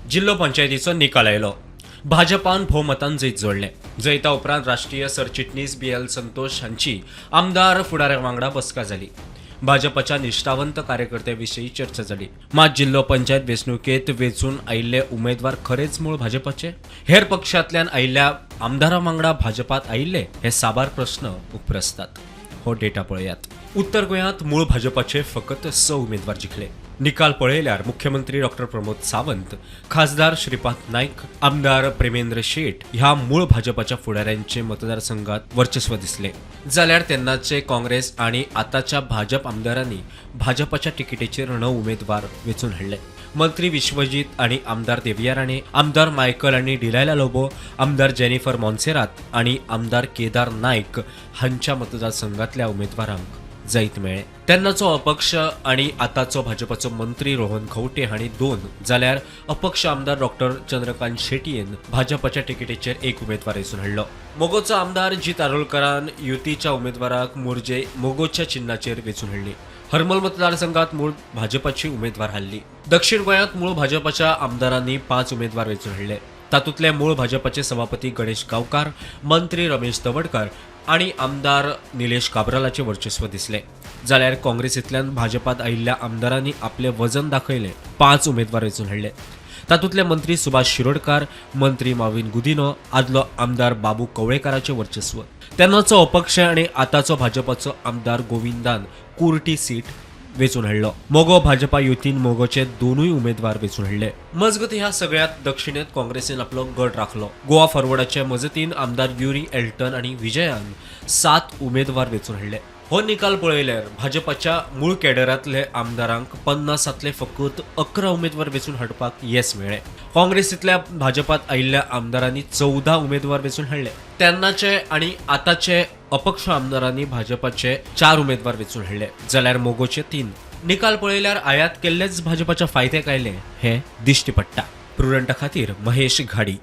जिल्लो पंचायतीचो निकाल आयलो. भाजपान भोवमतान जैत जोडलें. जैता उपरांत राष्ट्रीय सरचिटणीस बी एल संतोष हांची आमदार फुडाऱ्यां वांगडा बसका जाली. भाजपाच्या निश्ठावंत कार्यकर्त्यां विशीं चर्चा जाली. मात जिल्लो पंचायत वेंचणुकेंत वेंचून आयिल्ले उमेदवार खरेच मूळ भाजपाचे, हेर पक्षांतल्यान आयिल्ल्या आमदारां वांगडा भाजपात आयिल्ले, हे साबार प्रस्न उप्रासतात. हो डेटा पळयात. उत्तर गोंयांत मूळ भाजपाचे फकत 6 उमेदवार जिखले. निकाल पळयल्यार मुख्यमंत्री डॉक्टर प्रमोद सावंत, खासदार श्रीपाद नाईक, आमदार प्रेमेंद्र शेट ह्या मूळ भाजपाच्या फुडाऱ्यांचे मतदारसंघात वर्चस्व दिसले, जाल्यार तेन्नाचे काँग्रेस आणि आताच्या भाजप आमदारांनी भाजपाच्या तिकिटेचेर 9 उमेदवार वेंचून हाडले. मंत्री विश्वजीत आणि आमदार देविया राणे, आमदार मायकल आणि डिलायला लोबो, आमदार जेनिफर मोन्सेरात आणि आमदार केदार नाईक हांच्या मतदारसंघातल्या उमेदवारांक जैत मेळ्ळें. तेन्नाचो अपक्ष आणि आतांचो भाजपाचो मंत्री रोहन खंवटे हांणी 2, जाल्यार अपक्ष आमदार डॉक्टर चंद्रकांत शेटयेन भाजपाच्या तिकेटीचेर एक उमेदवार वेंचून हाडलो. मोगोचो आमदार जीत आरोलकरान युतीच्या उमेदवाराक मोरजे मोगोच्या चिन्हाचेर वेंचून हाडली. हरमल मतदारसंघात मूळ भाजपाची उमेदवार हारली. दक्षिण गोंयांत मूळ भाजपाच्या आमदारांनी 5 उमेदवार वेंचून हाडले. तातूंतले मूळ भाजपाचे सभापती गणेश गांवकार, मंत्री रमेश तवडकर आणि आमदार निलेश काब्रालाचे वर्चस्व दिसले, जाल्यार काँग्रेसींतल्यान भाजपात आयिल्ल्या आमदारांनी आपले वजन दाखयले. 5 उमेदवार वेंचून हाडले. तातूंतले मंत्री सुभाष शिरोडकार, मंत्री माविन गुदिनो, आदलो आमदार बाबू कवळेकाराचे वर्चस्व. तेन्नाचो अपक्ष आणि आतांचो भाजपाचो आमदार गोविंदान कुर्टी सीट वेंचून हाडलो. मोगो भाजपा युतीन मोगोचे दोनूय उमेदवार वेंचून हाडले. मजगती, ह्या सगळ्यात दक्षिणेत काँग्रेसीन आपलो गड राखलो. गोवा फॉरवर्डाचे मजतीन आमदार युरी एल्टन आणि विजयान 7 उमेदवार वेंचून हाडले. हो निकाल पळयल्यार भाजपाच्या मूळ कॅडरांतले आमदारांक 50तांतले फकत 11 उमेदवार वेंचून हाडपाक येस मेळ्ळें. काँग्रेसींतल्या भाजपात आयिल्ल्या आमदारांनी 14 उमेदवार वेंचून हाडले. तेन्नाचे आणि आताचे अपक्ष आमदारांनी भाजपाचे 4 उमेदवार वेंचून हाडले, जाल्यार मोगोचे 3. निकाल पळयल्यार आयात केल्लेच भाजपाच्या फायद्याक आयले हे दिश्टी पडटा. प्रुडंटा खातीर महेश घाडी.